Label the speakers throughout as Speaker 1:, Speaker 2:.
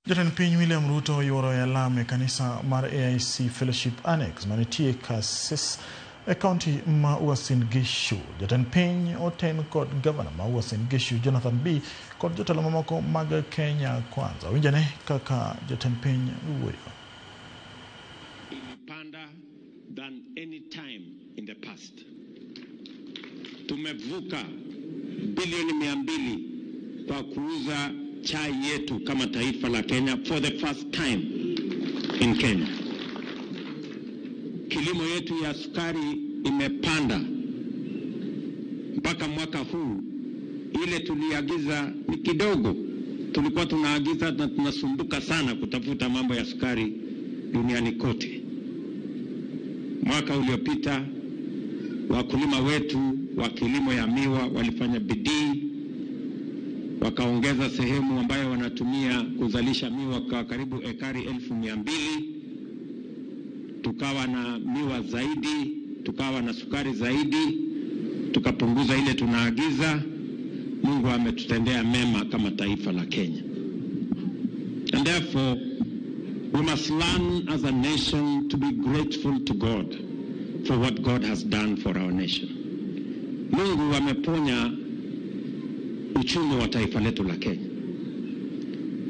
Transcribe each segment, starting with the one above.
Speaker 1: Jatend piny William Ruto oyuoro e alam e kanisa mar AIC Fellowship Annex manitie Kases e kaunti ma Uasin Gishu. Jatend piny oten kod gavana ma Uasin Gishu Jonathan B kod jotelo mamoko mag Kenya Kwanza. Winjane kaka jatend piny wuoyo.
Speaker 2: Ilipanda than any time in the past. Tumevuka bilioni 200 kwa kuuza chai yetu kama taifa la Kenya for the first time in Kenya. Kilimo yetu ya sukari imepanda mpaka mwaka huu, ile tuliagiza ni kidogo. Tulikuwa tunaagiza na tunasumbuka sana kutafuta mambo ya sukari duniani kote. Mwaka uliopita wakulima wetu wa kilimo ya miwa walifanya bidii, wakaongeza sehemu ambayo wanatumia kuzalisha miwa kwa karibu ekari 200,000. Tukawa na miwa zaidi, tukawa na sukari zaidi, tukapunguza ile tunaagiza. Mungu ametutendea mema kama taifa la Kenya. And therefore we must learn as a nation to be grateful to God for what God has done for our nation. Mungu ameponya uchumi wa taifa letu la Kenya.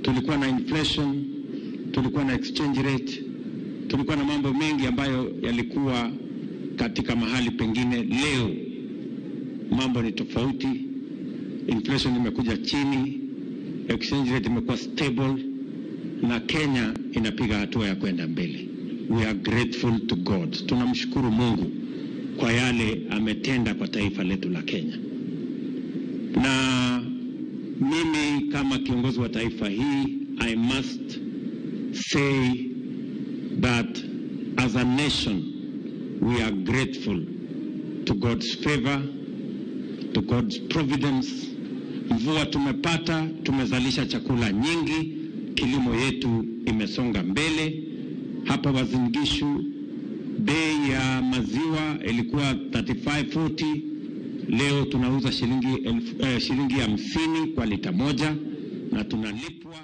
Speaker 2: Tulikuwa na inflation, tulikuwa na exchange rate, tulikuwa na mambo mengi ambayo yalikuwa katika mahali pengine. Leo mambo ni tofauti. Inflation imekuja chini, exchange rate imekuwa stable, na Kenya inapiga hatua ya kwenda mbele. We are grateful to God. Tunamshukuru Mungu kwa yale ametenda kwa taifa letu la Kenya. Na mimi kama kiongozi wa taifa hii, I must say that as a nation we are grateful to God's favor, to God's providence. Mvua tumepata, tumezalisha chakula nyingi, kilimo yetu imesonga mbele. Hapa Uasin Gishu bei ya maziwa ilikuwa 35.40, leo tunauza shilingi 50 kwa lita moja na tunalipwa.